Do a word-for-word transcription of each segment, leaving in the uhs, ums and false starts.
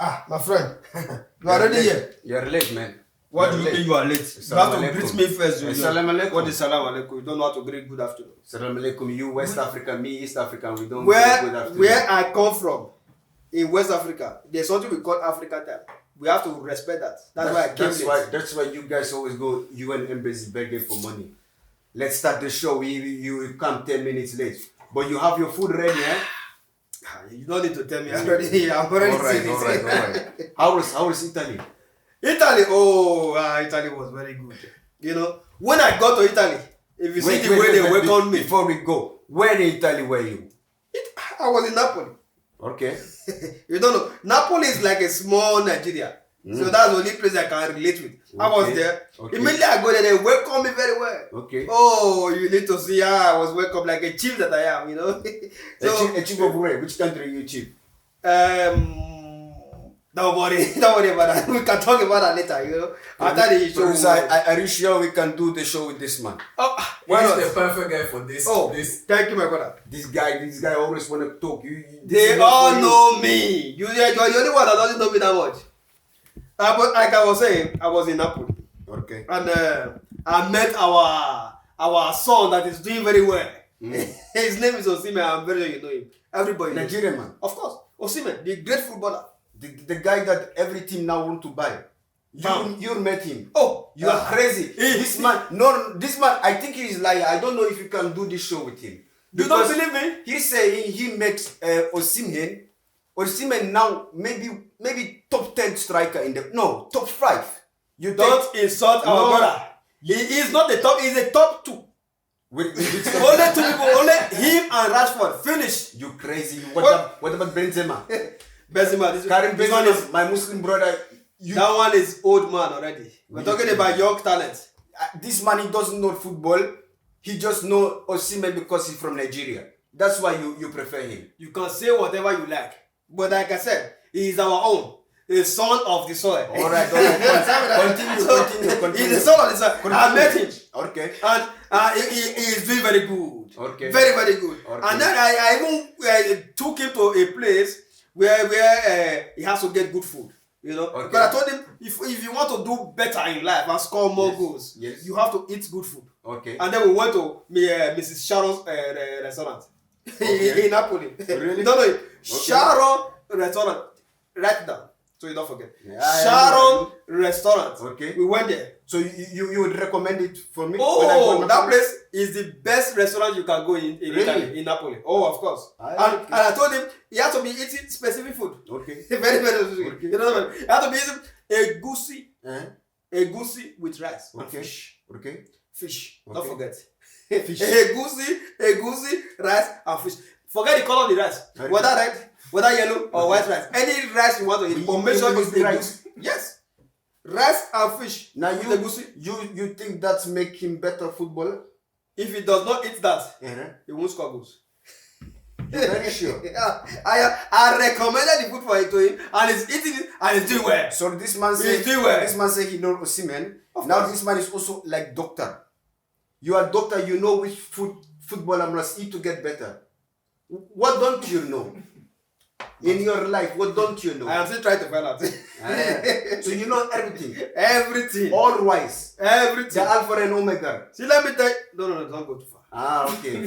Ah, my friend, you are already here. You're late, man. What do You're you mean late. You are late? You have to Assalamu greet alaikum. me first. You, Assalamu alaikum. What is salam alaikum? You don't know how to greet good afternoon. Assalamu alaikum. You West African, me East African. We don't Where good afternoon. Where I come from, in West Africa, there's something we call Africa time. We have to respect that. That's, why I came that's late. Why that's why you guys always go U N embassy begging for money. Let's start the show. We you will come ten minutes late, but you have your food ready, eh? Ah, you don't need to tell me already. I'm already All right, seeing all it. Right, all right. How was how was Italy? Italy, oh, ah, Italy was very good. You know, when I got to Italy, if you see Wait, the wait, way wait, they wait, welcomed be- me, Before we go, where in Italy were you? it, I was in Napoli. Okay. You don't know. Napoli is like a small Nigeria. So that's the only place I can relate with. I was Okay. There. Okay. Immediately I go there, they welcome me very well. Okay. Oh, you need to see how I was welcomed like a chief that I am, you know. A So, chief, a chief of where? Which country you chief? um, don't worry, don't worry about that. We can talk about that later, you know. After the show. Producer, I, I, are you sure we can do the show with this man? Oh, Why why is the not? Perfect guy for this? Oh, This. Thank you, my brother. This guy, this guy always want to talk. You, you- this They is not all for you. Know me. You, you are the only one that doesn't know me that much. Uh, but like I was saying, I was in Napoli, Okay. And uh, I met our our son that is doing very well. Mm. His name is Osimhen. I'm very sure you know him. Everybody knows. Nigerian man. Of course, Osimhen, the great footballer. The, the guy that every team now want to buy. You Bam. You met him. Oh, You are ah, crazy. Eh. This man, no, this man. I think he is lying. I don't know if you can do this show with him. You don't Because believe me? He say he, he met uh, Osimhen. Osimhen now maybe maybe top ten striker in the no top five. You Don't insult our No. brother. He is not the top. He's a top two. With, with, with Only two people. Only him and Rashford. Finish. You crazy. What, What? About, what about Benzema? Benzema. This, Karim this one is Benzema, my Muslim brother. You, that one is old man already. We're We- talking about young talent. Uh, this man, he doesn't know football. He just know Osimhen because he's from Nigeria. That's why you, you prefer him. You can say whatever you like, but like I said, he is our own, a son of the soil. All right, all right. Continue, So, continue, continue. He's the son of the soil. I Continue. Met him, Okay. And uh, he, he, he is doing very good. Okay. Very, very good. Okay. And then I, I even uh, took him to a place where where uh, he has to get good food. You know, Okay. But I told him, if, if you want to do better in life and score more Yes. Goals, Yes. You have to eat good food. Okay. And then we went to me, uh, Missus Sharon's uh, re- restaurant Okay. in Napoli. Really? No, no, Sharon restaurant. Write it down so you don't forget. Yeah, yeah, Sharon restaurant. Okay. We went there. So you, you you would recommend it for me? When I go Oh, to that Napoli? Place is the best restaurant you can go in, in Really? Italy, in Napoli. Oh, of course. I and, like it. And I told him he has to be eating specific food. Okay. Very, very specific. Okay. You know what I mean? He has to be eating egusi, Eh? egusi with rice and Okay. Fish. Okay. Fish. Don't Okay. Forget. Fish. Egusi, egusi, rice and fish. Forget the color of the rice. Okay. Whether red, whether yellow or white rice. Any rice you want to eat, You- but you- make sure you it's eat rice. Egusi. Yes. Rice and fish. Now With you egusi. you you think that's make him better footballer? If he does not eat that, Uh-huh. He won't score goals. You're very sure. Yeah, I I recommended the food for it to him, and he's eating it, and he's doing well. So this man He's say doing well. This man say he know Osimhen. Of Now course. This man is also like doctor. You are doctor. You know which food footballer must eat to get better. What don't you know in your life? What don't you know? I am still trying to find out. Ah, so you know everything. Everything. All wise. Everything. The Alpha and Omega. See, let me tell you. No, no, no, don't go too far. Ah, okay.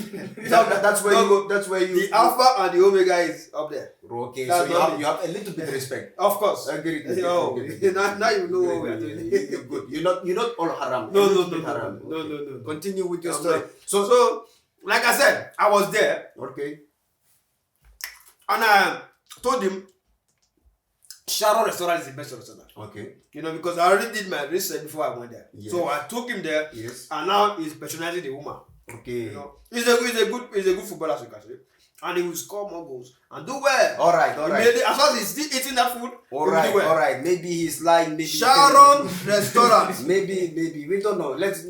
So that, that's where No, you. That's where you. The Alpha and the Omega is up there. Okay, That's so you not have, me. You have a little bit respect. Of course. Agree. Oh, now, now you know what we are You, doing. you, you're good. You're not. You're not all haram. No, A no, little no, bit no, haram. no, Okay. No, no, no. Continue with your I'm story. not. So, So, like I said, I was there okay, and I told him Sharon restaurant is the best restaurant. Okay. You know, because I already did my research before I went there. Yes. So I took him there, Yes. And now he's patronizing the woman. Okay. You know, he's a, he's a good he's a good footballer, as you can see. And he will score more goals and do well. All right. All right. Immediately, as long as he's still eating that food, All he will right. do well. All right. Maybe he's lying. Maybe Sharon restaurant. Maybe. Maybe we don't know. Let's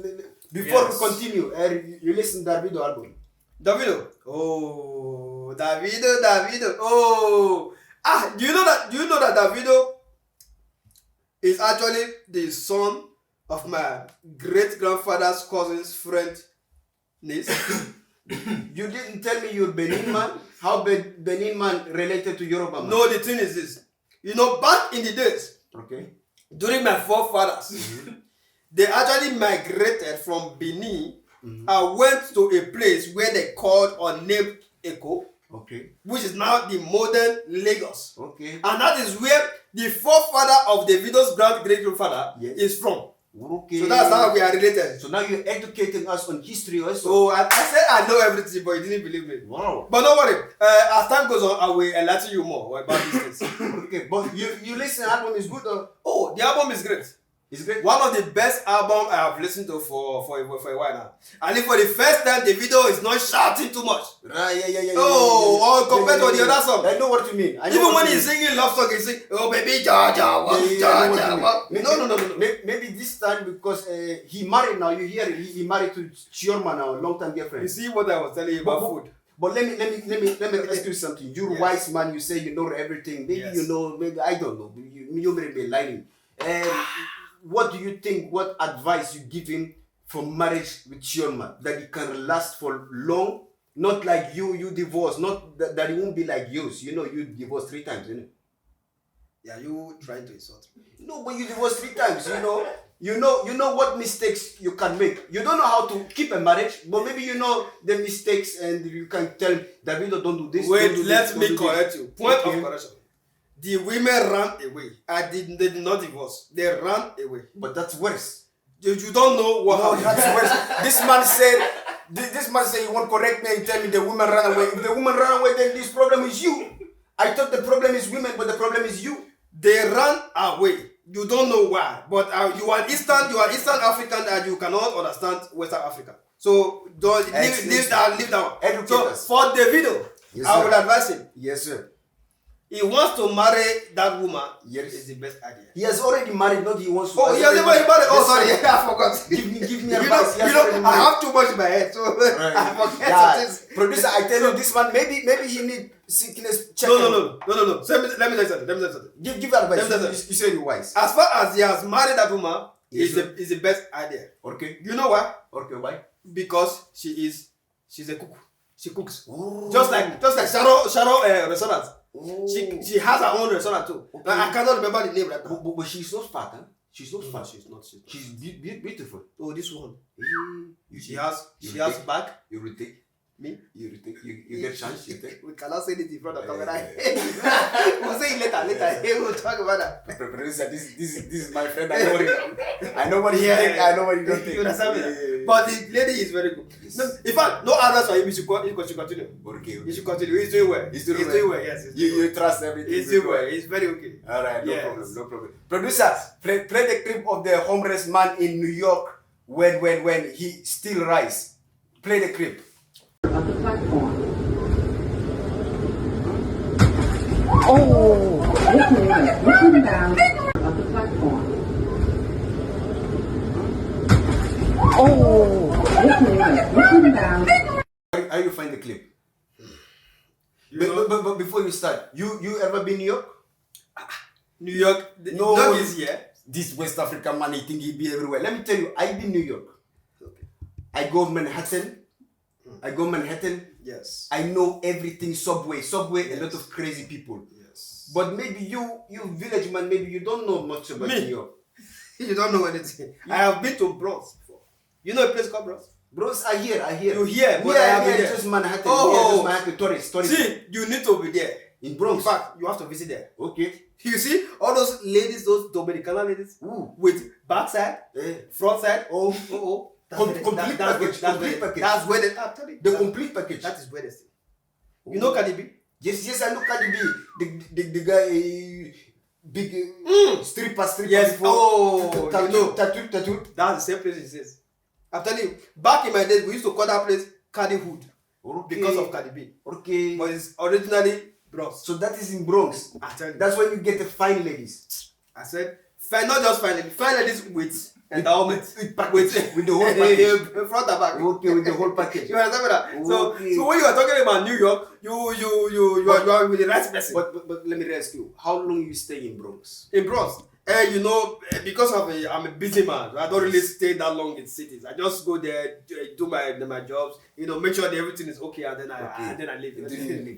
before Yes. We continue. Uh, you listen to Davido album. Davido. Oh, Davido, Davido. Oh, ah, do you know that? Do you know that Davido is actually the son of my great grandfather's cousin's friend niece? You didn't tell me you're Benin man. How Be- Benin man related to Yoruba man? No, the thing is this. You know, back in the days, Okay. during my forefathers, they actually migrated from Benin and went to a place where they called or named Eko, Okay. which is now the modern Lagos. Okay. And that is where the forefather of Davido's grand great grandfather Yes. is from. Okay. So that's how we are related. So now you're educating us on history also. So I, I said I know everything, but you didn't believe me. Wow. But don't worry, uh, as time goes on, I will enlighten you more about these things. Okay, but you you listen, album is good though. Oh, the album is great. It's great. One of the best album I have listened to for for a- for a while now. And if for the first time the video is not shouting too much. Right, yeah, yeah, yeah. Oh, yeah, yeah, oh, compared to the other song. I know what you mean. I know Even what when you he's mean. Singing love song, he's singing, "Oh baby, Georgia, Yeah, yeah, yeah, I know what you mean. Georgia." Maybe, No, no, no, no, no. Maybe, maybe this time because uh, he married now. You hear he, he married to Chioma now, long time You girlfriend. See what I was telling you about But- food. But let me let me let me let me ask you something. You're Yes. Wise man. You say you know everything. Maybe Yes. You know. Maybe I don't know. You you may be lying. Um, what do you think? What advice you give him for marriage with Chioma that it can last for long? Not like you you divorce. Not that, that it won't be like yours. You know you divorced three times. You know. Yeah, you trying to insult me? No, but you divorced three times. You know. You know, you know what mistakes you can make. You don't know how to keep a marriage, but maybe you know the mistakes, and you can tell Davido, "Don't do this." Wait, Don't do let this, me don't do this." Correct you. Point Okay. Of correction. The women ran away. I did. They did not divorce. They ran away. But that's worse. You, you don't know what No, happened. That's worse. This man said, this, this man said he won't correct me and tell me the woman ran away. If the woman ran away, then this problem is you. I thought the problem is women, but the problem is you. They ran away. You don't know why, but uh, you are Eastern. You are Eastern African, and you cannot understand Western Africa. So don't leave, Excuse leave me. That. Leave that one. Educate So us. For Davido, Yes, I sir. Will advise him. Yes, sir. He wants to marry that woman. Yes. Is the best idea. He has already married, not he wants to. Oh, he has never married. Oh, sorry, I forgot. Give me, give me You advice. know, He has you know, already I married. Have too much in my head, so Right. I forget Yeah. Some things. Producer, I tell you, this man, maybe, maybe he need sickness check. No, no, no, no, no, no. Let me, let me tell you something. Let me tell you something. Give, give advice. Let me tell You, you you, you say you wise. As far as he has married that woman, Yes, is sir. the is the best idea. Okay. You know why? Okay, why? Because she is she's a cook. She cooks. Oh. Just like just like Sharo Sharo uh, restaurant. Oh. She she has her own restaurant too. Okay. I, I cannot remember the name right now. But, but, but she's not fat, huh? She's not No, fat. She's not. She's not. She's be- be- beautiful. Oh, this one. You, She has you she has take- back. You retake. Me? You retake. You, you get chance. You take. We cannot say this in front of camera. Yeah. We'll say it later. Later. We'll talk about that. Producer, this this is this is my friend. I know what he, I know what he Yeah. think. I know what he don't think. You understand me? Yeah, yeah, yeah. But the lady is very good. Yes. No, in fact, no others for him. You should, go, you should continue. Okay. You should continue. He's doing well. He's doing He's well. Doing well. Yes. He's You doing you well. Trust everything. He's you doing do. Well. He's very okay. All right. No Yes. Problem. No problem. Producer, play play the clip of the homeless man in New York when when when he still rise. Play the clip. Of the platform. Oh, this man is looking down of the platform. Oh, this man is looking down. How, how you find the clip? You But, know, but, but, but before you start, you you ever been New York? New York. The, No. New York is here. This West African man, he think he be everywhere. Let me tell you, I been New York. Okay. I go Manhattan. I go Manhattan. Yes. I know everything. Subway, subway, a lot Yes. Of crazy people. Yes. But maybe you, you village man, maybe you don't know much about Me? New York. You don't know anything. I have been to Bronx before. You know a place called Bronx? Bronx, I hear, I hear. You hear, but Yeah, I haven't yeah, there. Just Manhattan. Oh. Yeah, just Manhattan. Tourist, tourist. See, you need to be there. In In Bronx. Fact, you have to visit there. Okay. You see all those ladies, those Dominican ladies Ooh. With backside, Eh. Front side. Oh, oh, oh. That's Com- where they- complete that- that's package, where- that's complete where- package. That's where they actually. The that- complete package. That is where they stay. You know Cardi B? Yes, yes, I know Cardi B. The the, the guy, uh, big uh, Mm. Stripper, stripper. Yes. Before. Oh, Tattoo, you know. Tattoo, tattoo. That's the same place he says. I'm telling you, back in my days, we used to call that place Cardi Hood Okay. Because of Cardi B. Okay. But it's originally Bronx. So that is in Bronx. I tell you. That's where you get the fine ladies. I said, fine, not just fine, fine ladies with endowment. With package. With the whole package. Front and back. Okay, with the whole package. You understand that? So, Okay. so when you are talking about New York, you you you you are, you are with the right person. But, but but let me ask you, how long you stay in Bronx? In Bronx, Eh, you know, eh, because of a, I'm a busy man, I don't really stay that long in cities. I just go there, do, do my my jobs, you know, make sure that everything is okay, and then I and then I leave.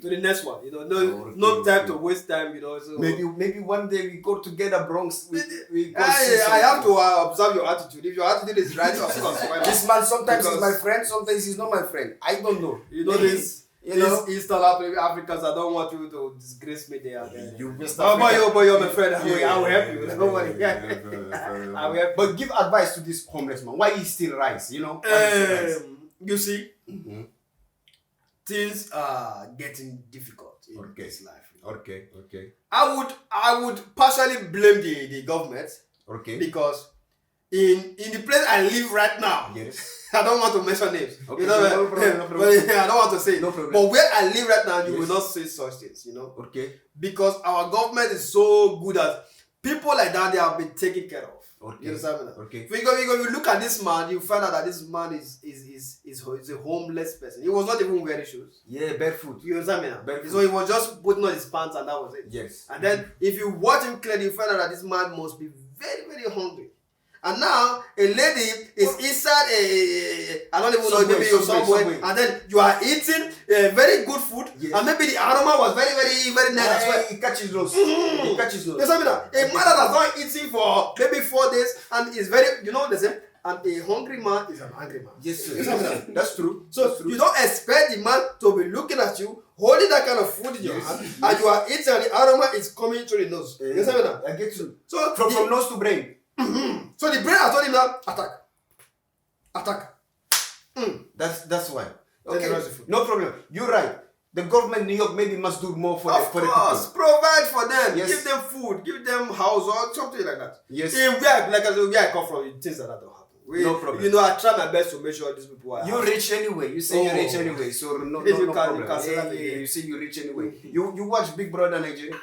To the next one, you know, no no time to waste time, you know. So maybe maybe one day we go together, Bronx. We, we go I, see I have to uh, observe your attitude. If your attitude is right, of course. Why not? This man sometimes is my friend, sometimes he's not my friend. I don't know. You know this. You know, East, Eastern Afri- Africans, I don't want you to disgrace me there. You missed Oh, boy, Africa. Oh, boy, you're my friend. I will, I will help you. Don't worry. I will help. But give advice to this homeless man. Why he still rise? You know. Why he still rise? Um, you see, things are getting difficult in Okay. this life. Okay. Okay. I would, I would partially blame the the government Okay. because in in the place I live right now, Yes. I don't want to mention names. Okay, You know, no, no problem, no problem. But I don't want to say. No problem. But where I live right now, you will Yes. not say such things. You know, Okay. because our government is so good at people like that. They have been taken care of. Okay. You understand me now? Okay. If you go, you go, you look at this man, you find out that this man is is is is, ho- is a homeless person. He was not even wearing shoes. Yeah, barefoot. You understand me now? Barefoot. So he was just putting on his pants and that was it. Yes. And then if you watch him clearly, you find out that this man must be very, very hungry. And now a lady is inside a, a, a, a I don't even know, Subway, maybe you're subway, somewhere, subway. and then you are eating uh, very good food, Yes. and maybe the aroma was very, very, very nice as well. He catches nose. He catches nose. There's something that a man that has not eaten for maybe four days and is very, you know, the same. And a hungry man is an angry man. Yes, sir. That's true. So That's true. you don't expect the man to be looking at you, holding that kind of food in your Yes. hand, and you are eating, and the aroma is coming through the nose. You understand me now? I get you. So From the, from nose to brain. so the brain has told him now, attack, attack. That's that's why. Okay, Generosity. no problem. You're right. The government in New York maybe must do more for the Of for the course, people. provide for them. Yes. Give them food, give them house or something like that. Yes. In where, like I said, where I come from, things like that don't happen. We, No problem. You know, I try my best to make sure these people are. You rich anyway. You say you rich Oh. anyway, so no, no, You no can- you problem. can say Yeah, that yeah, again. You say you rich anyway. You you watch Big Brother Nigeria?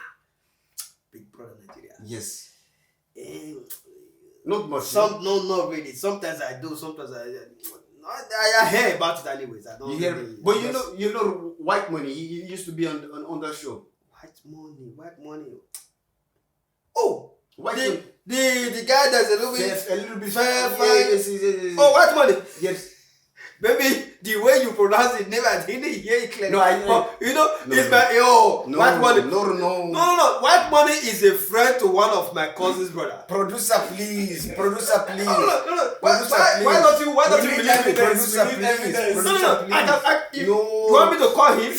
Big Brother Nigeria. Yes. Eh, Not much. Some no, not really. Sometimes I do. Sometimes I. I, I hear about it anyways. I don't. You hear, really, but you know, you know, White Money. He, he used to be on, on on that show. White Money, White Money. Oh, White the, Money. the the guy that's a little bit Yes, a little bit. fair, Yeah, fine. Yes, yes, yes, yes. Oh, White Money. Yes. Maybe the way you pronounce the name, I didn't hear it clearly. No, I- But, you know, No, it's no. my oh, No, White Money. no, no. No, no, no. White Money is a friend to one of my cousin's brother. Producer, please. Producer, please. No, no, no, no. Why, Producer, why, why please. don't you, why don't We you need believe me? evidence. Producer, We need please. evidence. No, no, no. Producer, I can, please. I, if No. you want me to call him?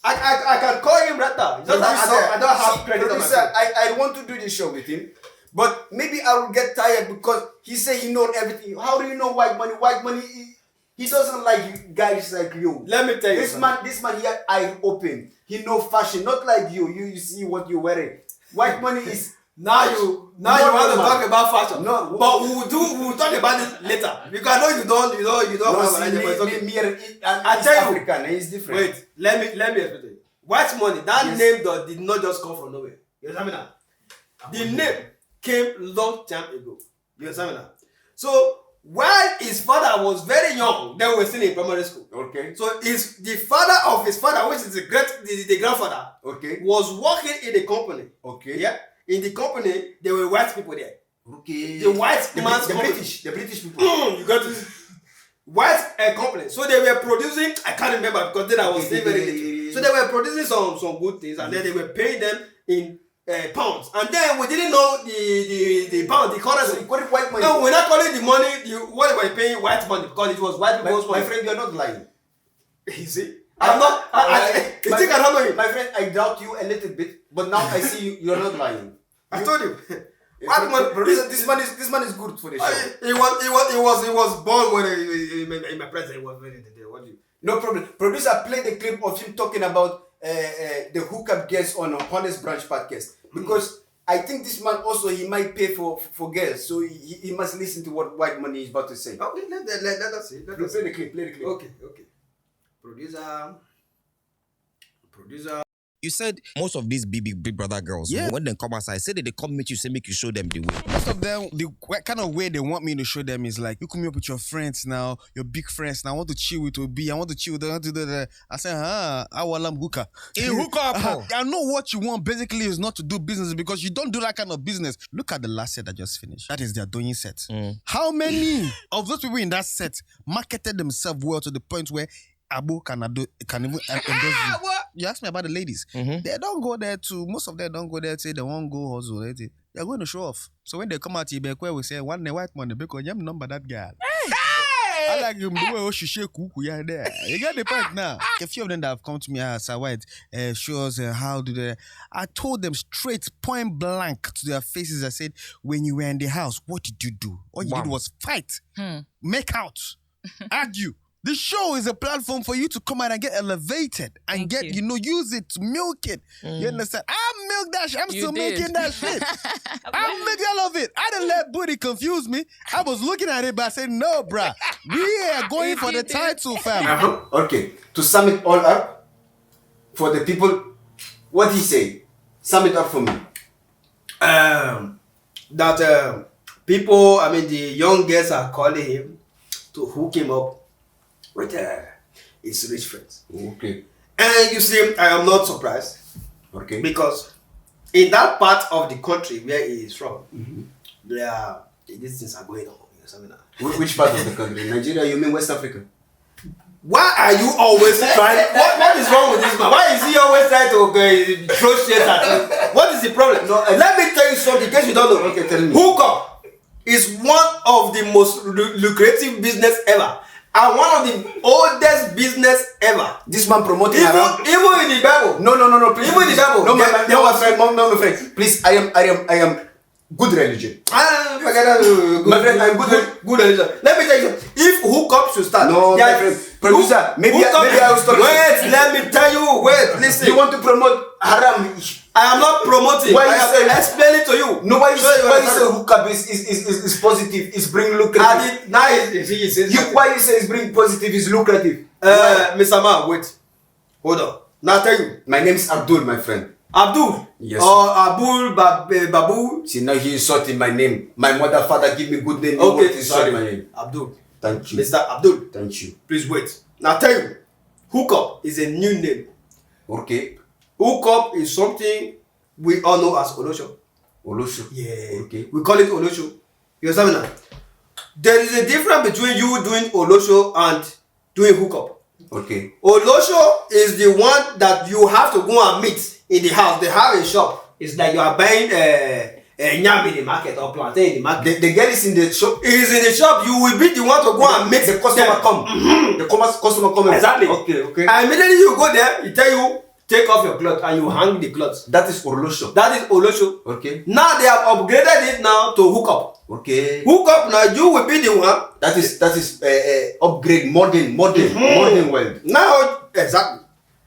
I, I, I can call him right now. Just that I Producer, don't, I don't have see, credit on my producer, phone. I, I want to do this show with him, but maybe I will get tired because he say he know everything. How do you know White Money? White Money, he, he doesn't like guys like you. Let me tell you This something. man, this man here, I open. He know fashion, not like you. You, you see what you wearing. White Money is Now you, now you Normal want to man. talk about fashion. No. But we will do, we will talk about it later. Because I know you don't, you don't, you don't No, have see, an idea, me, but it's okay. me, me, and, and I East tell you. African, eh, it's different. Wait, let me, let me explain to you. White Money, that Yes. name does, did not just come from nowhere. You understand me now? The name came long time ago. You understand me now? So while his father was very young, then we were still in primary school. Okay. So is the father of his father, which is the great, the, the grandfather, Okay. was working in the company. Okay. Yeah. In the company, there were white people there. Okay. The white The, man's the company. British, the British people. Mm, you got it. White uh, company. So they were producing. I can't remember because then I was Okay, still very okay, little. okay, So they were producing some some good things, and then they were paying them in uh, pounds. And then we didn't know the the the pound, the So currency. you call it white money. No, we're not calling the money the what we're paying white money because it was white My, people's my money. friend, you're not lying. You see, I'm not. I, I, I, You my think I don't know friend, you? my friend, I doubt you a little bit, but now I see you. You're not lying. I You- told you. White Bro- man, bro, this, this man is this man is good for the show. I, he was he was he was he was born with a, in, in, in my presence. He was very there. What do you? No problem. Producer, play the clip of him talking about uh, uh, the hookup guest on a Honest Branch podcast because I think this man also he might pay for for girls, so he, he must listen to what White Money is about to say. Okay, let, let, let, let us see. Let Play, us play see. the clip. Play the clip. Okay, okay. Producer, producer. You said most of these big, big, big brother girls, yeah, when they come outside, say that they come meet you, say make you show them the way. Most of them, the kind of way they want me to show them is like, you come up with your friends now, your big friends now. I want to chill with Obi. I want to chill with them. I say, ah, I want them hooker. In hooker. I know what you want basically is not to do business because you don't do that kind of business. Look at the last set I just finished. That is their doing set. Mm. How many of those people in that set marketed themselves well to the point where Abu can, ado- can even endorse you? You asked me about the ladies. Mm-hmm. They don't go there to, most of them don't go there to say they won't go hustle. They are going to show off. So when they come out, you be like, we say, one white man, because you number that girl. Hey! I like him the way she shake kuku yeah there. You get the point now. A few of them that have come to me as I white, uh, show us uh, how do they. I told them straight, point blank to their faces. I said, when you were in the house, what did you do? All you did was fight, make out, argue. The show is a platform for you to come out and get elevated and get, you know, use it to milk it. You understand? I milk that shit. I'm still making that shit. I milk all of it. I didn't let booty confuse me. I was looking at it, but I said, no, bruh. We are going for the title, fam. Uh-huh. Okay. To sum it all up, for the people, what he say? Sum it up for me. Um, that um, people, I mean, the young girls are calling him to hook him up with uh, his rich friends. Okay. And you see, I am not surprised. Okay. Because in that part of the country where he is from, mm-hmm, there are, these things are going on. You understand me now? Wh- Which part of the country? Nigeria, you mean West Africa? Why are you always trying? What, what is wrong with this man? Why is he always trying to uh, throw shit at you? What is the problem? No, I- Let me tell you something in case you don't know. Okay, tell me. Hookup is one of the most lu- lucrative business ever and one of the oldest business ever. This man promoting even around. Even in the Bible. No, no, no, no. Please, even in the Bible. No, my, no, my friend. No, no, my friend. Please, I am, I am, I am good religion. Ah, forget that. Uh, good, my friend, I'm good. Good, good religion. Let me tell you something. If hookup should start, no, my friend. Producer, maybe, maybe I will stop. Wait, let me tell you. Wait, listen. You want to promote haram? I am not promoting. Why I am explaining to you. No, why you say, why you say hookup is is is is, is positive? It's bring lucrative. Now is is is. Why you say it's bring positive? Is lucrative. Uh, Mister Man, wait. Hold on. Now I tell you. My name is Abdul, my friend. Abdul. Yes. Or Abul Bab- eh, Babu. See, now he insulting my name. My mother, father give me good name. Okay, sorry. My name. Abdul. Thank you. Mister Abdul. Thank you. Please wait. Now I tell you. Hookup is a new name. Okay. Hookup is something we all know as Olosho. Olosho. Yeah. Okay. We call it Olosho. You understand me now? There is a difference between you doing Olosho and doing hookup. Okay. Olosho is the one that you have to go and meet in the house. They have a shop. It's like you are buying a, a yam in the market or plantain in the market. The, the girl is in the shop. Is in the shop. You will be the one to go and meet the customer them. Come. Mm-hmm. The customer come. Exactly. Okay, okay. And immediately you go there, he tell you, take off your cloth and you hang the cloth. That is Olosho. That is Olosho. Okay. Now they have upgraded it now to hookup. Okay. Hookup now, you will be the one. That is that is uh, uh, upgrade, modern, modern, mm-hmm, modern world. Now, exactly.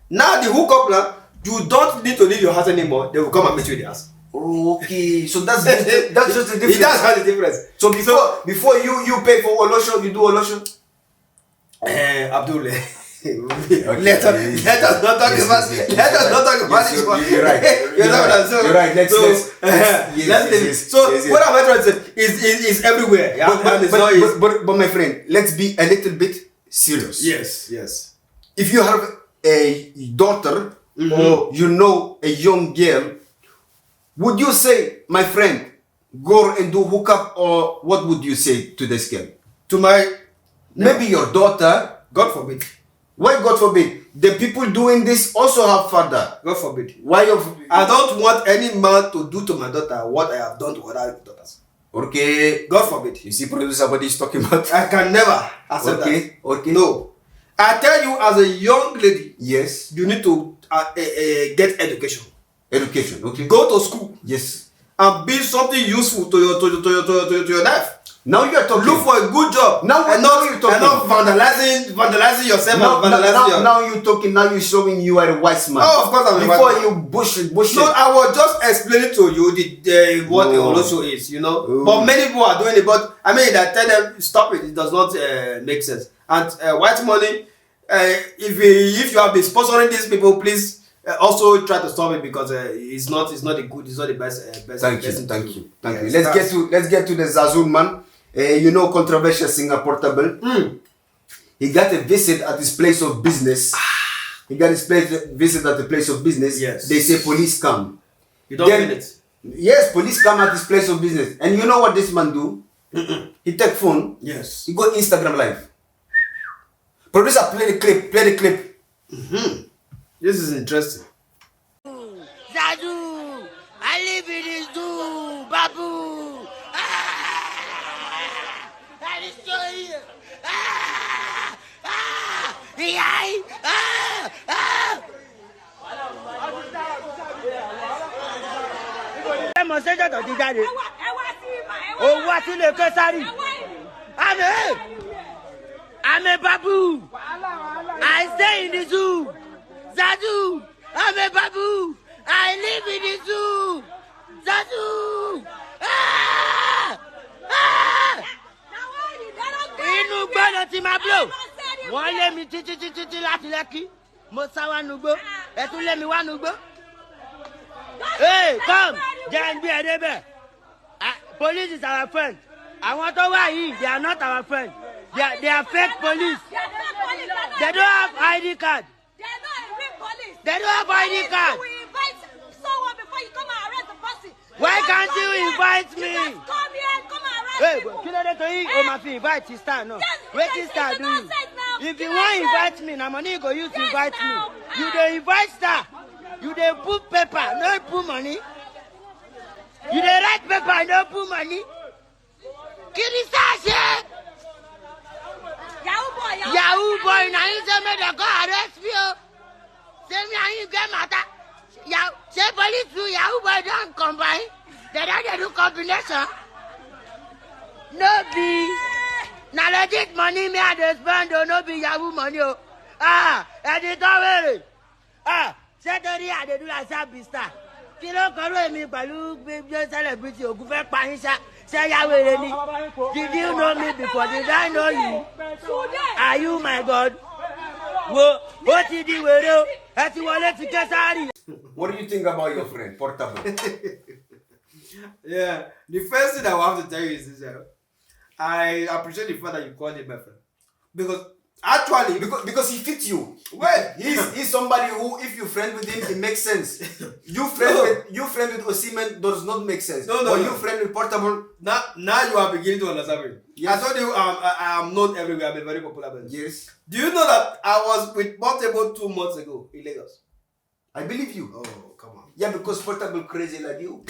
Now the hookup now, you don't need to leave your house anymore. They will come and meet you in the house. Okay, so that's just, that's just the difference. That's how the difference. So before so, before you you pay for Olosho, you do Olosho. Uh, Abdul, okay, let, us, let us not talk about yes, yes, let us not talk about this one. You're right. You're right. So, you're right. Let's, so, let's, uh, yes, let's yes, yes, so yes, yes. What am I trying to say? Is is everywhere. Yeah, but, but, but, but, but, but my friend, let's be a little bit serious. Yes, yes. If you have a daughter, mm-hmm, or you know a young girl, would you say, my friend, go and do hookup, or what would you say to this girl? To my maybe your daughter. God forbid. Why God forbid? The people doing this also have father. God forbid. Why of I don't want any man to do to my daughter what I have done to other daughters. Okay. God forbid. You see, producer, what he's talking about. I can never accept okay, that. Okay. No. I tell you, as a young lady, yes, you need to uh, uh, uh, get education. Education, okay. Go to school. Yes. And be something useful to your to your to your to your, to your, to your life. Now you are talking. Look for a good job. Now and not, you're talking. And not vandalizing vandalizing yourself. Now, and vandalizing now, your... Now you're talking. Now you're showing you are a wise man. Oh, of course I'm a wise man. Before you bush bush. No, I was just explaining to you the, the what no. Olosho is. You know. Oh. But many people are doing it. But I mean, I tell them stop it. It does not uh, make sense. And uh, white money. Uh, if you, if you have been sponsoring these people, please Uh, also try to stop it because uh, it's not it's not a good it's not the best uh, best. Thank you, best thing to thank do. You, thank you. Yes, let's get that's to let's get to the Zazul man. Uh, you know, controversial singer Portable. Mm. He got a visit at his place of business. He got his place visit at the place of business. Yes. They say police come. You don't Then- mean it. Yes, police come at his place of business, and you know what this man do? He take phone. Yes. He go Instagram live. Producer, play the clip. Play the clip. This is interesting. Zadu, I live in this zoo, Babu. Ah! I destroy you. Ah! Ah! Ah! Ah! Ẹ mọ̀ ṣẹ́jọ́ tó ti jáde. Owó àti ilé Késárì. I'm a, I'm a babu. I stay in the zoo. Zadu, I'm a babu. I live in the zoo. Zadu. Ah! Ah! Inú gbọ́dọ̀ ti máa blow. Wọ́n lé mi títí títí tí láti Lẹ́kí. Mo sá wá nugbó. Ẹ tún lé mi wá nugbó. Hey, come! Jẹ́ ń gbé ẹ débẹ̀. Ah, police is our friend. Àwọn tó wá yìí, they are not our friend. They are, they are fake police. They don't have I D card. They are not a real police. They don't have I D card. You will invite someone before you come and arrest the person. Why can't you invite me? You just come here, come and arrest people. Hey, kí ló dé tó yí o máa fi invite star náà? Yes, wetin star do you? If you wan invite me, na money you go use invite me. You dey invite star. You dey put paper, no put money. You dey write paper, no put money. Kí ni star ṣe? Yahoo boy, Yahoo boy, na him say make dem come arrest me o. Say me and him get matter. Yahoo, say police do Yahoo boy don combine. Dem don dey do combination. No be na legit money me I dey spend o, no be Yahoo money o. Ah, editor wèrè. Ah, ṣé torí I dey do like sharp star? Kí ló kọrú èmi pẹ̀lú gbígbé celebrity ògùn fẹ́ pa yín ṣá? Ṣé ya wèrè ni? Did you know me before? Did I know you? Are you my God? Wo, ó ti di wèrè o. Ẹ ti wọlé ti Késárì. What do you think about your friend, Portable? Yeah, the first thing I want to tell you is this. Uh, I appreciate the fact that you called him my friend. Because actually, because, because he fits you. Well, he's, he's somebody who, if you friend with him, it makes sense. You friend No. with you friend with Osimhen does not make sense. No, no, But no. You friend with Portable. Now, now you are beginning to understand me. Yes. I told you um, I, I am known everywhere. I'm a very popular person. Yes. Do you know that I was with Portable two months ago in Lagos? I believe you. Oh, come on. Yeah, because Portable crazy like you.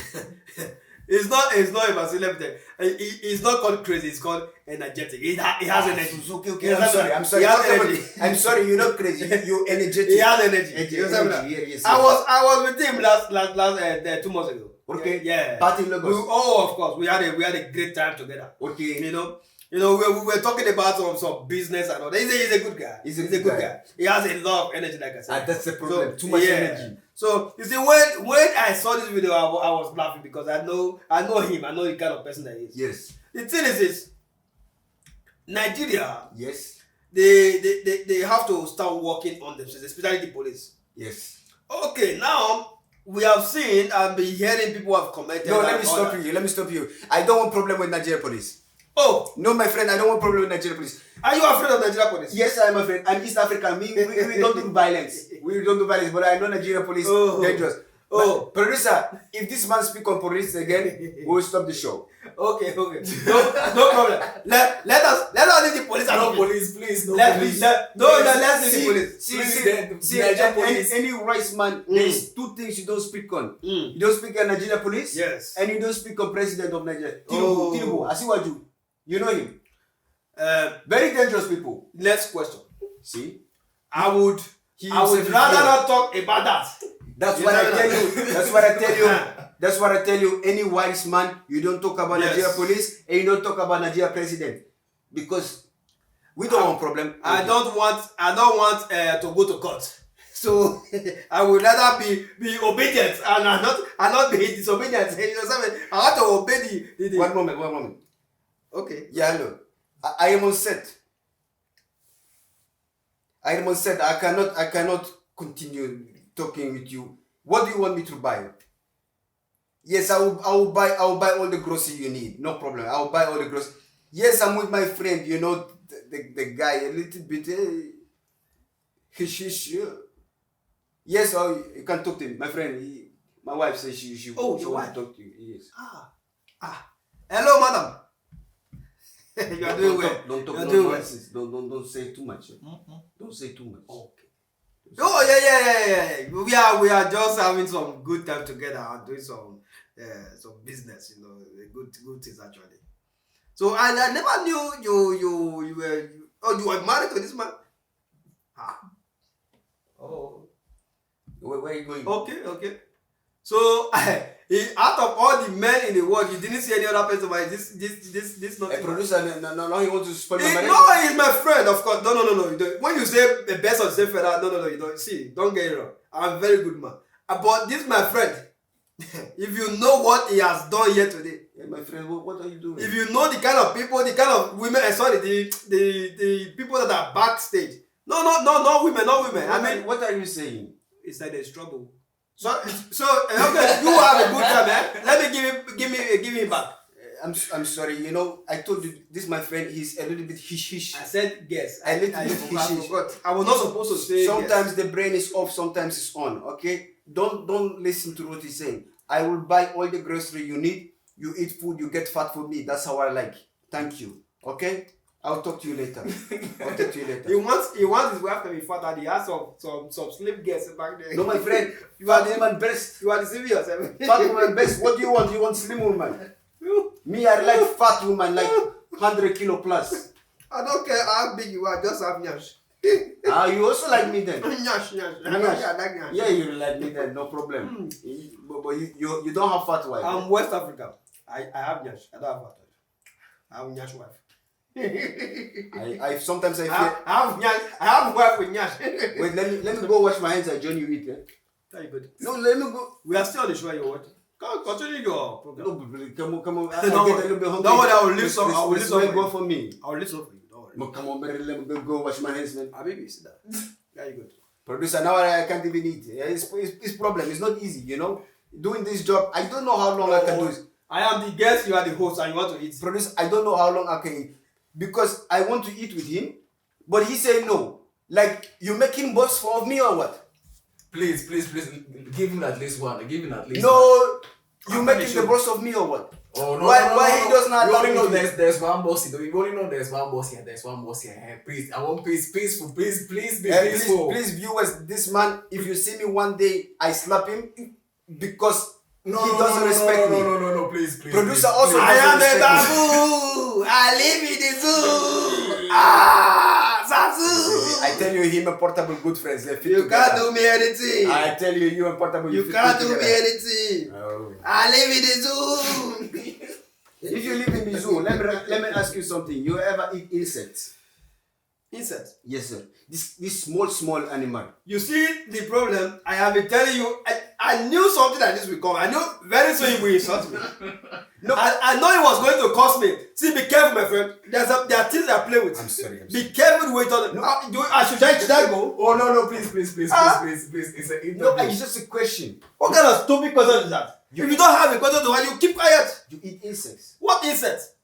It's not. It's not about. Let me tell you. It- it- It's not called crazy. It's called energetic. It, ha- it has energy. It's okay, okay. It I'm has sorry. I'm sorry. It has Portable, energy. I'm sorry. You're not crazy. You, you energetic. It has energy. Energy, You understand energy, that? Yeah, yes, I yes. was. I was with him last last last uh, uh, two months ago. Okay. Yeah. Party in Lagos. We, oh, of course. We had a we had a great time together. Okay. You know. You know, we, we were talking about some some business and all. He's a, he's a good guy. He's a He's a good good guy. guy. He has a lot of energy, like I said. Ah, that's the problem. So, Too much yeah. energy. So you see, when when I saw this video, I, wa- I was laughing because I know I know him. I know the kind of person that he is. Yes. The thing is this: Nigeria, Yes. they they, they they have to start working on themselves, especially the police. Yes. Okay, now we have seen and been hearing people have commented. No, and let me all stop that. you. Let me stop you. I don't want problem with Nigeria police. Oh, No, my friend, I don't want problem with Nigeria police. Are you afraid of Nigeria police? Yes, I'm afraid. I'm East African. We, we, we don't do violence. We don't do violence, but I know Nigeria police Oh. dangerous. Oh. But producer, if this man speak on police again, we'll stop the show. Okay, okay. No, no problem. Let let us let us leave the police alone. Police, please, no Let police. Let, no, no, let's leave the police. See, Please, see, the see, Nigeria any, police. any wise man, Mm. there's two things you don't speak on. Mm. You don't speak on Nigeria police, Yes. and you don't speak on president of Nigeria. Tinubu, Oh. Tinubu, Asiwaju. You know him. Uh, Very dangerous people. Next question. See? I would He I would himself is rather there. not talk about that. That's You what I know tell that. you. That's what I tell you. That's what I tell you. Any wise man, you don't talk about Yes. Nigeria police and you don't talk about Nigeria president. Because we don't I- want problem. I Okay. don't want I don't want uh, to go to court. So I would rather be be obedient and I not I not be disobedient. You understand me? I want to obey the, the, the One moment, one moment. Okay. Yeah, hello. I, I am on set. I am on set. I cannot I cannot continue talking with you. What do you want me to buy? Yes, I will, I will buy, I will buy all the grocery you need. No problem. I will buy all the grocery. Yes, I'm with my friend. You know, the, the, the guy a little bit. Uh, hish, hish, uh. Yes, oh, you can talk to him. My friend, he, my wife says she she, oh, she wants to talk to you. Yes. Ah, ah. Hello, madam. You are doing well. Don't talk, don't talk nonsense. Don't, don't, don't say too much. Mm-mm. Don't say too much. Okay. Oh, yeah, yeah, yeah, yeah. We are, we are just having some good time together and doing some, uh, some business, you know, good, good things actually. So I, I never knew you, you, you were, you, oh, you were married to this man. Ah. Oh. Where, where are you going? Okay, okay. So, he, out of all the men in the world, you didn't see any other person, but this, this, this, this not a producer. No, no, no, no, he wants to spoil my marriage. No, he's my friend, of course. No, no, no, no. You don't. When you say the best of the same feather, no, no, no, you don't. See, don't get it wrong. I'm a very good man. Uh, but this my friend. If you know what he has done here today, yeah, my friend, what, what are you doing? If you know the kind of people, the kind of women, eh, sorry, the, the, the people that are backstage. No, no, no, not women, not women. I mean, what are you saying? It's like there's trouble. So, so, eh, okay, you have a good time, eh? Let me give him, give me, give me back. Eh, I'm s- I'm sorry. You know, I told you this, my friend. He's a little bit hish hish. I said yes. A little bit hish hish. I forgot. I was not supposed to say yes. Sometimes the brain is off, sometimes it's on. Okay, don't don't listen to what he's saying. I will buy all the grocery you need. You eat food, you get fat for me. That's how I like. Thank you. Okay. I'll talk to you later. I'll talk to you later. He wants, he wants his wife to be fat, and he has some, some, some slim girls back there. No, my friend. You are the woman best. You are deceiving yourself. Fat woman best. What do you want? You want slim woman? Me, I like fat woman, like hundred kilo plus. I don't care how big you are, just have nyash. Ah, you also like me then? Nyash, nyash. I don't care, I like nyash. Yeah, you like me then, no problem. Mm. But, but you, you, you don't have fat wife. I'm West Africa. I, I have nyash. I don't have fat wife. I have nyash wife. I, I sometimes I feel. I have, I have nyash. I have wife with nyash. Wait, let me, let me go wash my hands. I join you eat. Eh? Very good. No, let me go. We are still on the show. You what? Come, continue your program. No, but, but come on, come on. I, I get a little bit hungry. Don't worry, I will leave some. I will leave some for you. Go for me. I will leave some for you. Don't worry. But come on, baby, let me go, go wash my hands, man. Habibi, sit down. Very good. Producer, now I can't even eat. Yeah, it's, it's, it's problem. It's not easy, you know. Doing this job, I don't know how long I can do it. I am the guest, you are the host, and you want to eat. Producer, I don't know how long I can eat because I want to eat with him, but he said no. Like, you make him boss for of me or what? Please, please, please, give him at least one. Give him at least one. No, you making the boss of me or what? Oh, no, why, no, no, why he doesn't allow me to? There's, there's one boss. You only know there's one boss here. There's one boss here. Eh, please, I want peace, peaceful, please, please be peaceful. Please, viewers, this man, if you see me one day, I slap him because he doesn't respect me. No, no, no, no, no, please, please. Producer also doesn't respect me. I am a babu. I live in the zoo. Ah, Zazu. I tell you, him and Portable good friends. They fit together. You can't do me anything. I tell you, you and Portable, you fit good together. You can't do me anything. Oh. I live in the zoo. If you live in the zoo, let me, let me ask you something. You ever eat insects? Insects? Yes, sir. This, this small, small animal. You see the problem? I have been telling you, I, I knew something like this will come. I knew very soon he will insult me. No. I, I know he was going to curse me. See, be careful, my friend. There's a, there are things I play with. I'm sorry, I'm sorry. Be careful with what you talk. No. Uh, do, I should, should I, should I go? Oh, no, no, please, please, please, please, please, please. It's a interview. No, it's just a question. What kind of stupid question is that? If you don't have a question to ask, you keep quiet. You eat insects. What insects?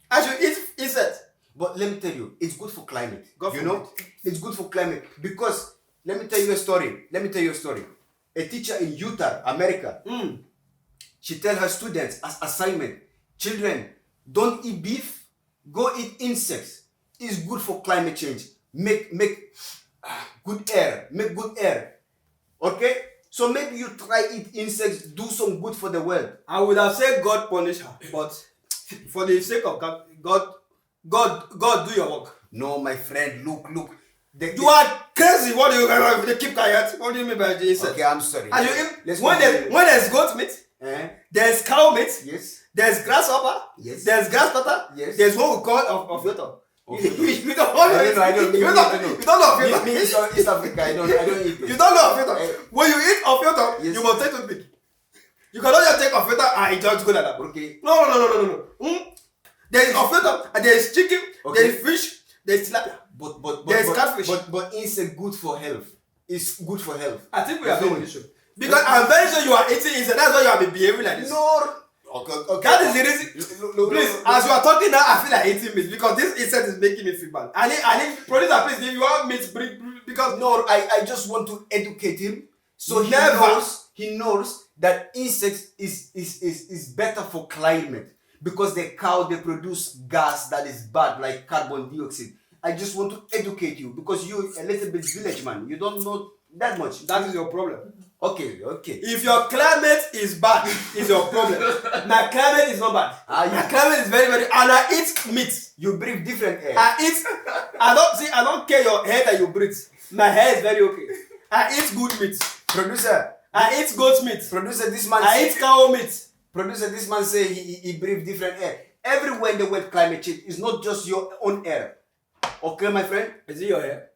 I should eat insects. But let me tell you, it's good for climate. You know, it's good for climate because let me tell you a story. Let me tell you a story. A teacher in Utah, America, she tell her students as assignment, children, don't eat beef, go eat insects. It's good for climate change. Make, make, ah, good air. Make good air. Okay? So maybe you try eat insects, do some good for the world. I would have said God punish her, but for the sake of God, God, God, God, do your work. No, my friend, look, look. You are crazy. What do you, they keep quiet? What do you mean by the insect? Okay, I'm sorry. And you, when there's, when there's goat meat, eh? There's cow meat, yes. There's grasshopper, yes. There's grass cutter, yes. There's what we call of, of your tongue. You don't know. I don't know. I don't know. You don't know. Me, me, East Africa. I don't, I don't eat it. You don't know of your tongue. Eh. When you eat of your tongue, yes. You must take toothpick. You cannot just take of your tongue and it just go like that. Okay. No, no, no, no, no, no. Hmm? There is of your tongue, and there is chicken, okay. There is fish, there is tilapia. But, but, but, there is catfish. But, but insect good for health. is good for health. I think we have an issue. Because I'm very sure you are eating insect. That's why you have been behaving like this. No. Okay, okay. That is the reason. Please, as you are talking now, I feel like eating meat because this insect is making me feel bad. I need, I need, producer, please, if you want meat, bring, because no, I, I just want to educate him. So he knows, he knows that insects is, is, is, is better for climate because the cow, they produce gas that is bad, like carbon dioxide. I just want to educate you because you a little bit village man. You don't know that much. That is your problem. Okay, okay. If your climate is bad, it's your problem. My climate is not bad. Ah, my climate is very, very, and I eat meat. You breathe different air. I eat. I don't see. I don't care your hair that you breathe. My hair is very okay. I eat good meat. Producer. I eat goat meat. Producer, this man. I eat cow meat. Producer, this man say he, he, he breathe different air. Everywhere in the world, climate change is not just your own air. Okay, my friend? Is it your hair?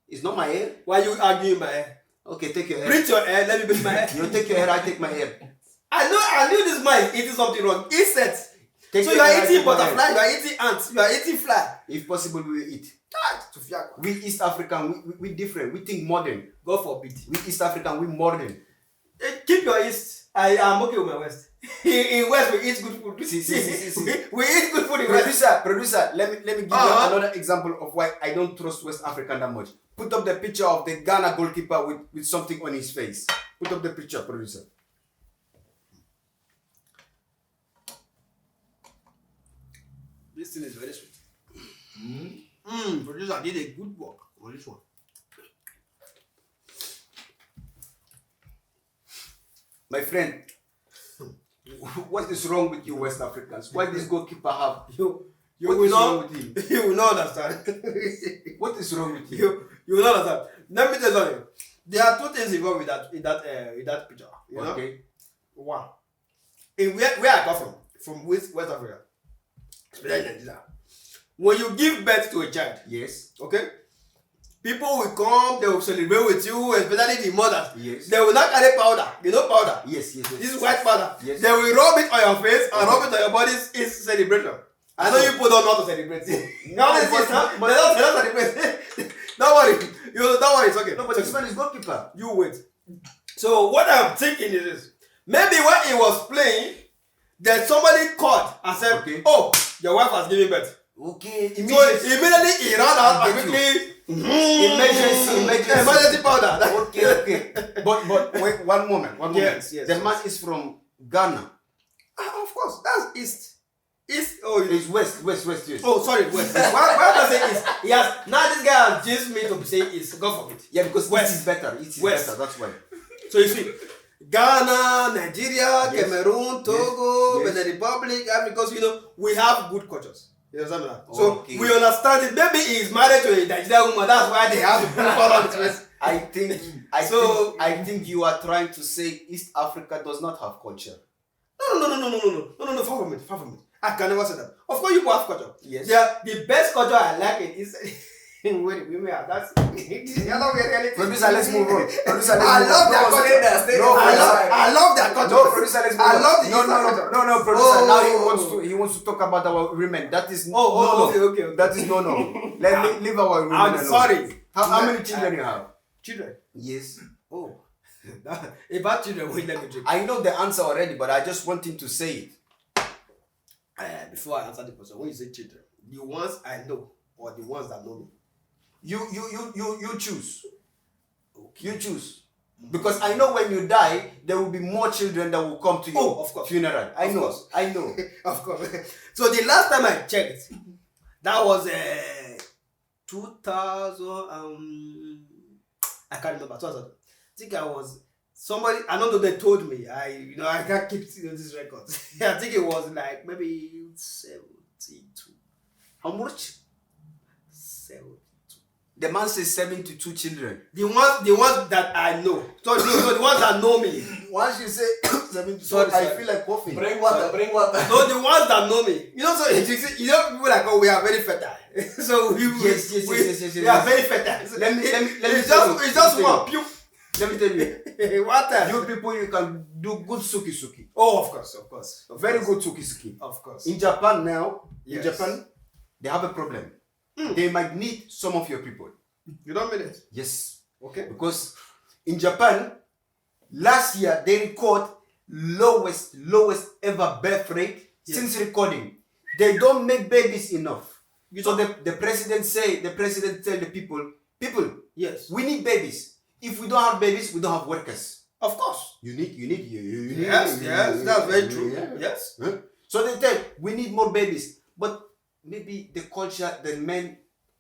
It's not my hair. Why you arguing my hair? Okay, take your hair. Bring your hair, let me bring my hair. You take your hair, I take my hair. I know, I knew this man is eating something wrong. Insects. Take so your you are hair, I eating take my hair. Butterfly, you are eating ants, you are eating fly. If possible, we will eat. Ah, Tufiakwa. We East African, we, we, we different. We think modern. God forbid. We East African, we modern. Eh, keep your East. I am okay with my West. In, in West, we eat good food. See, see, see, see, see. We, we eat good food in West. Producer, producer, let me, let me give you Uh-huh. another example of why I don't trust West African that much. Put up the picture of the Ghana goalkeeper with, with something on his face. Put up the picture, producer. This thing is very sweet. Mm. Mm, producer did a good work on this one. My friend, what is wrong with you West Africans? Why this goalkeeper have? You, you What will is not, wrong with him? You will not understand. What is wrong with you? You, you will not understand. Let me tell you something. There are two things involved with that, in that, uh, in that picture. You know? Okay. One, in where, where I come from, from West, West Africa, especially Nigeria, when you give birth to a child, Yes. okay, people will come, they will celebrate with you, especially the mothers. Yes. They will not carry powder. You know powder? Yes, yes, yes. This is white powder. Yes. They will rub it on your face and rub it on your body. It's celebration. I know you people don't know how to celebrate. No, Honestly, but, it's not, but they don't, they don't celebrate. Don't worry. You don't worry. It's okay. No, but It's this okay. man is goalkeeper. You wait. So what I'm thinking is this. Maybe when he was playing, then somebody called and said, Okay. "Oh, your wife has given birth." Okay, So immediately. Immediately he ran out I and get you. quickly Emergency, emergency. Emergency powder. Okay, okay. But but wait, one moment, one moment. Yes, yes, The yes. man is from Ghana. Ah, of course, that's East. East. Oh, you It's West, West, West, West. Oh, sorry, West. Why, why am I saying East? He has now this guy has just me to say East. God forbid. Yeah, because West. East is better. East is West. better. That's why. So you see, Ghana, Nigeria, Yes. Cameroon, Yes. Togo, Yes. Benin Republic, Ivory Coast, you know, we have good cultures. You understand that? So Okay. we understand it. Maybe he's married to a Nigerian woman. That's why they have a good culture. I think I So- think I think you are trying to say East Africa does not have culture. No, no, no, no, no, no, no, no, no, no, far from it, far from it. I can never say that. Of course, you have culture. Yes. Yeah, the best culture I like it is when the women are dancing. You're not wearing anything. Producer, let's move on. Producer, let's I move love on. their No, culture. stay there, stay No, there. I love, producer. I love their culture. No, producer, let's move I on. love the No, no, Eastern no, no, no, culture. producer. Oh. Now he wants to, he wants to talk about our women. That is Oh, oh, no, no. okay, okay, okay. That is no, no. Let me leave our women I'm alone. sorry. How, how many children you have? Children? Yes. Oh, that, about children, wait, let me drink. I know the answer already, but I just want him to say it. Uh, before I answer the question, when you say children, the ones I know or the ones that know me? You you you you you choose. Okay. You choose. Because I know when you die, there will be more children that will come to your Oh, of course. funeral. I Of know. course. I know. Of course. So the last time I checked, that was uh, two thousand. Um, I can't remember. Two thousand. I think I was somebody. I don't know. They told me. I you know I can't keep you know, this record. I think it was like maybe seventy-two. How much? Seventy-two. The man says seventy-two children. The ones, the ones that I know. So the, so the ones that know me. Once you say seventy-two, Sorry, I sorry. feel like coughing. Bring water, Sorry. bring water. No, the ones that know me. You know, so you see, you know, people like oh, we are very fertile. so we, Yes, yes, we, yes, yes, yes, we are yes. very fertile. Let me, let me, let me it's tell just, you. it's just Let me one tell you. pew. Let me tell you. What else? You people, you can do good suki suki. Oh, of course, of course, of Very course. good suki suki. Of course. In Japan now, in Yes. Japan, they have a problem. Mm. They might need some of your people. You don't mean it. Yes. Okay. Because in Japan, last year they record lowest, lowest ever birth rate Yes. since recording. They don't make babies enough. You So don't- the, the president say, the president tell the people, people, Yes. we need babies. If we don't have babies, we don't have workers. Of course. You need, you need, you, you, you need, Yes, you, yes, you, that's you, very you, true. yeah. Yes. Huh? So they tell we need more babies, but maybe the culture, the men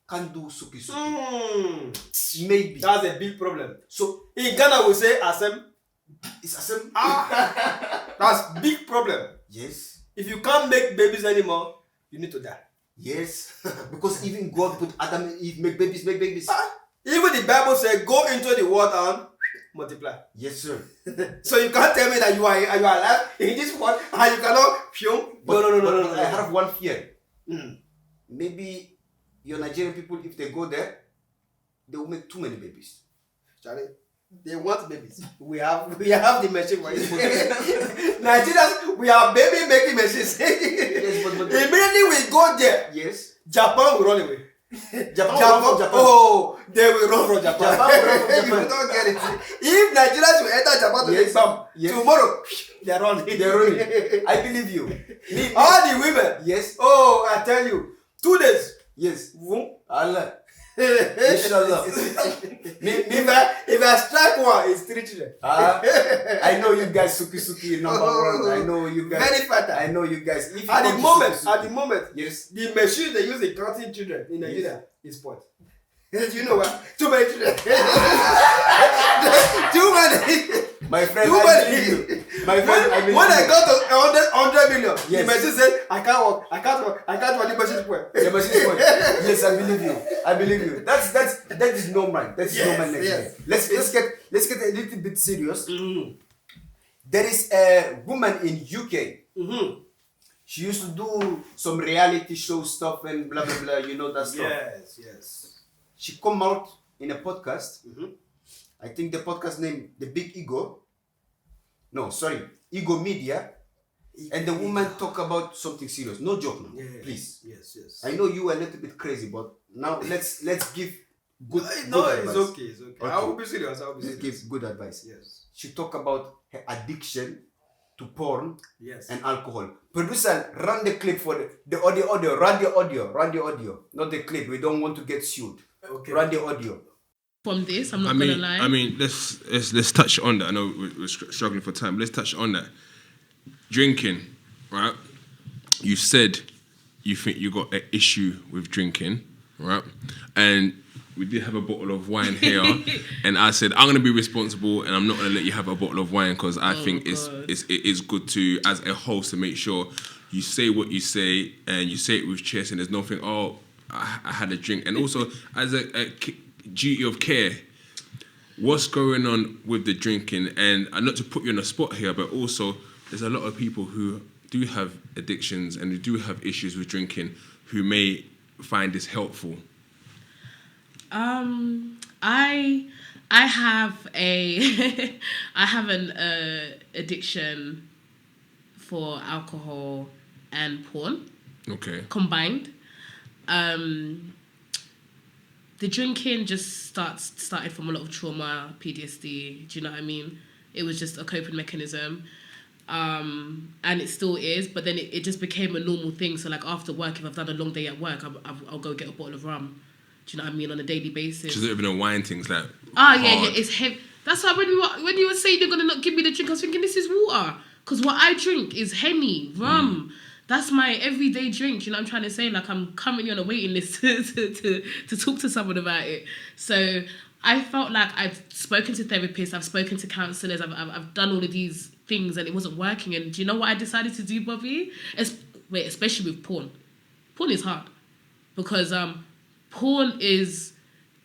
can do suki suki. Mm. Maybe. That's a big problem. So In Ghana, we say asem. It's a same. Ah, that's big problem. Yes, If you can't make babies anymore, you need to die. Yes, because even God put Adam and Eve make babies, make babies. Even the Bible says, "Go into the world and multiply." Yes, sir. So you can't tell me that you are you are alive in this world and you cannot. Phew. No, But, no, no, no, but, no, but no, I no. have one fear. Mm. Maybe your Nigerian people, if they go there, they will make too many babies. Charlie, they want babies. We have we have the machine for it. Nigerians, we are baby making machines. Yes, but, but Immediately we go there, yes, Japan will run away. Japan, will run from Japan. Oh, they will run from Japan. Japan will run from You Japan. Don't get it. If Nigerians will enter Japan to Yes, make bomb yes. tomorrow, they're running. They're running. I believe you. Me, me, All the women. Yes, Oh, I tell you, two days. Yes. Vroom. Allah. Inshallah. Me, me, If I if I strike one, it's three children. Ah, I know you guys, suki suki number one. I know you guys. Very fertile. I know you guys. If you At come the to moment, suki suki, at the moment, yes, the machine they use in counting children in Nigeria is spoiled. Do you know what? Too many children. Too many. my friend, Too I many. believe you. My friend, I When, believe when I you. got to hundred, hundred million, Yes. the machine said, "I can't work, I can't work, I can't work." The machine spoiled. The machine spoiled. Yes, I believe you. I believe you. That's that's that is normal. That's Yes, normal. Next yes. Year. Let's let's get let's get a little bit serious. Mm-hmm. There is a woman in U K. Mm-hmm. She used to do some reality show stuff and blah blah blah. You know that stuff. Yes, yes. She come out in a podcast. Mm-hmm. I think the podcast name The Big Ego. No, sorry, Ego Media. And the woman talk about something serious. No joke, no. Yeah, Please. Yes, yes. I know you are a little bit crazy, but now let's let's give good. No, good it's advice. Okay, it's okay. Okay. I will be serious. I will be Let's serious. give good advice. Yes, She talk about her addiction to porn yes. and alcohol. Producer, run the clip for the, the audio, audio, run the audio, run the audio, not the clip. We don't want to get sued. Okay. Run the audio. From this, I'm not I mean, gonna lie. I mean, let's let's let's touch on that. I know we're, we're str- struggling for time. Let's touch on that. Drinking, right? You said you think you got an issue with drinking, right? And we did have a bottle of wine here, and I said I'm gonna be responsible, and I'm not gonna let you have a bottle of wine because I Oh, think it's, God. it's it is good to, as a host, to make sure you say what you say and you say it with chest, and there's nothing. Oh, I, I had a drink, and also as a, a ki- duty of care, what's going on with the drinking? And uh, not to put you on the spot here, but also there's a lot of people who do have addictions and who do have issues with drinking who may find this helpful. Um, I I have a I have an uh, addiction for alcohol and porn Okay. Combined. Um, the drinking just starts started from a lot of trauma, P T S D. Do you know what I mean? It was just a coping mechanism, um, and it still is. But then it, it just became a normal thing. So like after work, if I've done a long day at work, I'll, I'll, I'll go get a bottle of rum. Do you know what I mean? On a daily basis. She's not even a wine things like. Ah, yeah, hard. Yeah, it's heavy. That's why when you were, when you were saying you're gonna not give me the drink, I was thinking this is water. Cause what I drink is Henny, rum. That's my everyday drink. You know what I'm trying to say? Like I'm currently on a waiting list to, to, to, to talk to someone about it. So I felt like I've spoken to therapists, I've spoken to counselors, I've, I've, I've done all of these things and it wasn't working. And do you know what I decided to do, Bobby? Es- wait, especially with porn. Porn is hard because um, porn is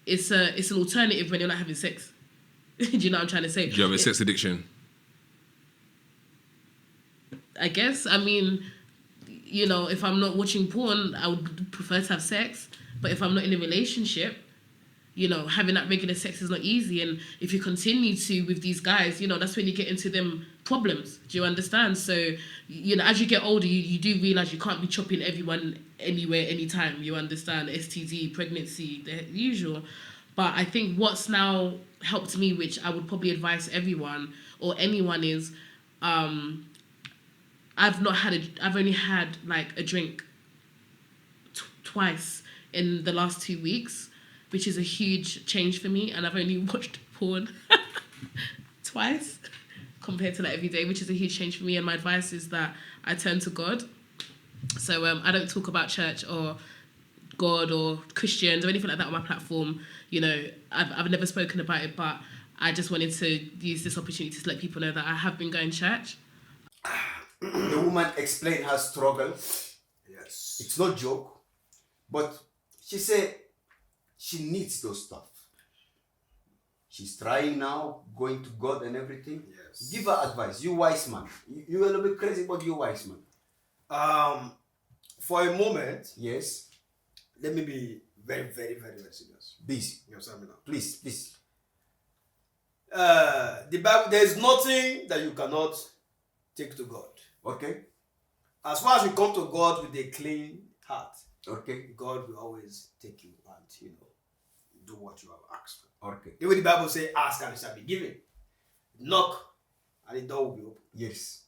it's a it's an alternative when you're not having sex. Do you know what I'm trying to say? Do you have a sex addiction? I guess. I mean, you know, if I'm not watching porn, I would prefer to have sex. But if I'm not in a relationship, you know, having that regular sex is not easy. And if you continue to with these guys, you know, that's when you get into them problems. Do you understand? So, you know, as you get older, you, you do realize you can't be chopping everyone anywhere, anytime. You understand? S T D, pregnancy, the usual. But I think what's now helped me, which I would probably advise everyone or anyone, is um, I've not had a, I've only had like a drink t- twice in the last two weeks, which is a huge change for me. And I've only watched porn twice compared to like every day, which is a huge change for me. And my advice is that I turn to God. So um, I don't talk about church or God or Christians or anything like that on my platform. You know, I've, I've never spoken about it, but I just wanted to use this opportunity to let people know that I have been going to church. The woman explained her struggle. Yes. It's not joke, but she said she needs those stuff. She's trying now, going to God and everything. Yes. Give her advice. You wise man. You, you a little bit crazy, but you wise man. Um, for a moment, Yes. Let me be very, very, very, very serious. Please, You understand me now? Please, please. Uh, the Bible, there is nothing that you cannot take to God. Okay. As far as you come to God with a clean heart, Okay. God will always take you and, you know, do what you have asked for. Okay. The way the Bible says, "Ask and it shall be given. Knock and the door will be open." Yes.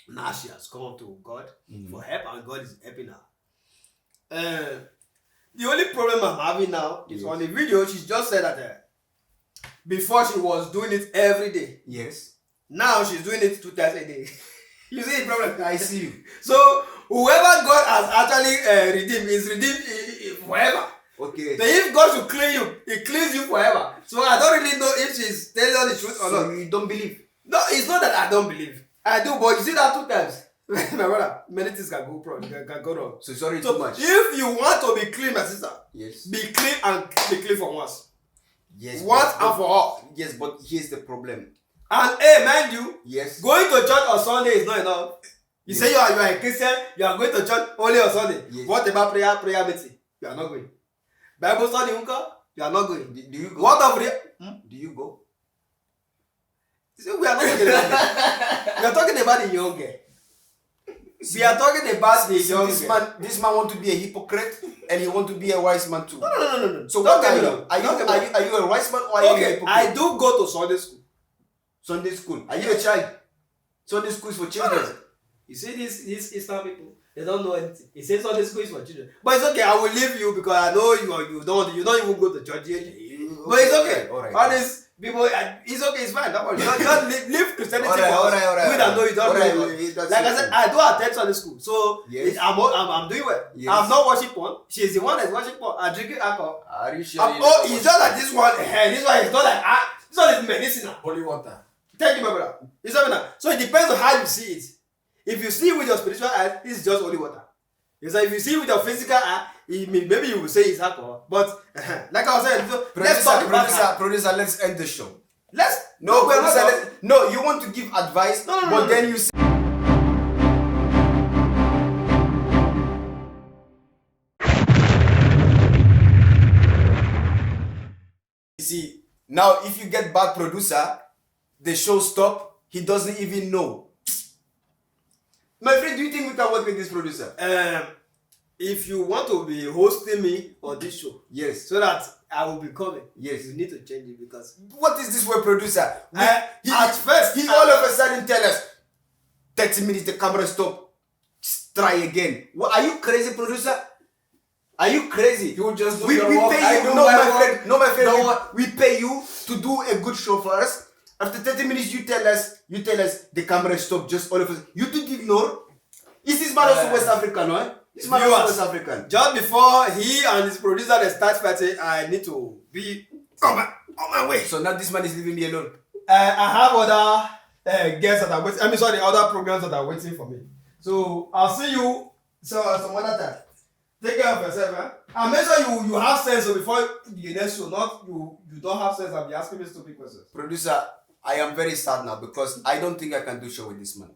Now she has gone to God Mm. for help, and God is helping her. Uh, the only problem I'm having now is Yes. On the video, she just said that uh, before she was doing it every day. Yes. Now she's doing it two times a day. You see the problem? I see you. So whoever God has actually uh, redeemed is redeemed i- i- forever. Okay. So if God should clean you, He cleans you forever. So I don't really know if she's telling the truth or So not. You don't believe? No, it's not that I don't believe. I do, but you see that two times, my brother, many things can go wrong. Can, can go wrong. So sorry So too much. If you want to be clean, my sister, Yes. Be clean and be clean for once. Yes. Once but- and for all. Yes, but here's the problem. And hey, mind you, Yes. Going to church on Sunday is not enough. You Yes. Say you are you are a Christian, you are going to church only on Sunday. Yes. What about prayer prayer meeting? You are not going. Bible study, uncle, you are not going. Do, do you go? What of real? Do you go? You see, we are not talking about that. We are talking about the young girl. We are talking about the So young this girl. man, this man want to be a hypocrite and he want to be a wise man too. No, no, no, no, no. So Don't what get are me you? wrong. Are you, Don't get me are wrong. you are you a wise man or are you a Okay, hypocrite? I do go to Sunday school. Sunday school. Are you a child? Sunday school is for children. You see these these Eastern people, they don't know anything. He says Sunday school is for children, but it's okay. I will leave you because I know you are, you don't you don't even go to church. You- But it's okay. All right. All these people, uh, it's okay. It's fine. Don't worry. Just, just leave, leave Christianity All right, for all us. right, all right, We all that right. know you don't All know right, you. it- that's Like I okay. Said, I do attend Sunday school, so Yes. it, I'm, all- I'm I'm doing well. Yes. I'm not watching porn. She's the one that's watching porn. I'm drinking alcohol. Are you sure? I'm, You oh, don't it's just that this one, eh, this one is not like ah, this one is medicinal. Holy water. Thank you, my brother. You saw me now. So it depends on how you see it. If you see it with your spiritual eyes, it's just holy water. You say if you see it with your physical eye, it may, maybe you will say it's alcohol. But like I was saying, so let's Producer, talk about producer, that. Producer, let's end the show. Let's No, we're not producer, done. let's, no, you want to give advice, No, no, no, but no, then no. You say, you see, now if you get bad producer, the show stop. He doesn't even know. My friend, do you think we can work with this producer? Um, if you want to be hosting me on this show, Yes. So that I will be coming. Yes. You need to change it because What is this word producer? We- Uh, he, at first, he uh, all of a sudden tell us, thirty minutes, the camera stop. Just try again. What, are you crazy, producer? Are you crazy? You just do we, your we work. pay I you. do No, my my work. Friend. No, my friend. No, we, what? We pay you to do a good show for us. After thirty minutes, you tell us. You tell us the camera stop. Just all of us. You did ignore. Is this man also Uh, West African, no? Eh? This man also Viewers. West African. Just before he and his producer they start fighting, I need to be on my on my way. So now this man is leaving me alone. Uh, I have other uh, guests that are waiting. I mean, sorry, other programs that are waiting for me. So I'll see you so uh, some other time. Take care of yourself, eh? And make sure you you have sense so before the next show, not you you don't have sense and be asking me stupid questions. Producer, I am very sad now because I don't think I can do show with this man.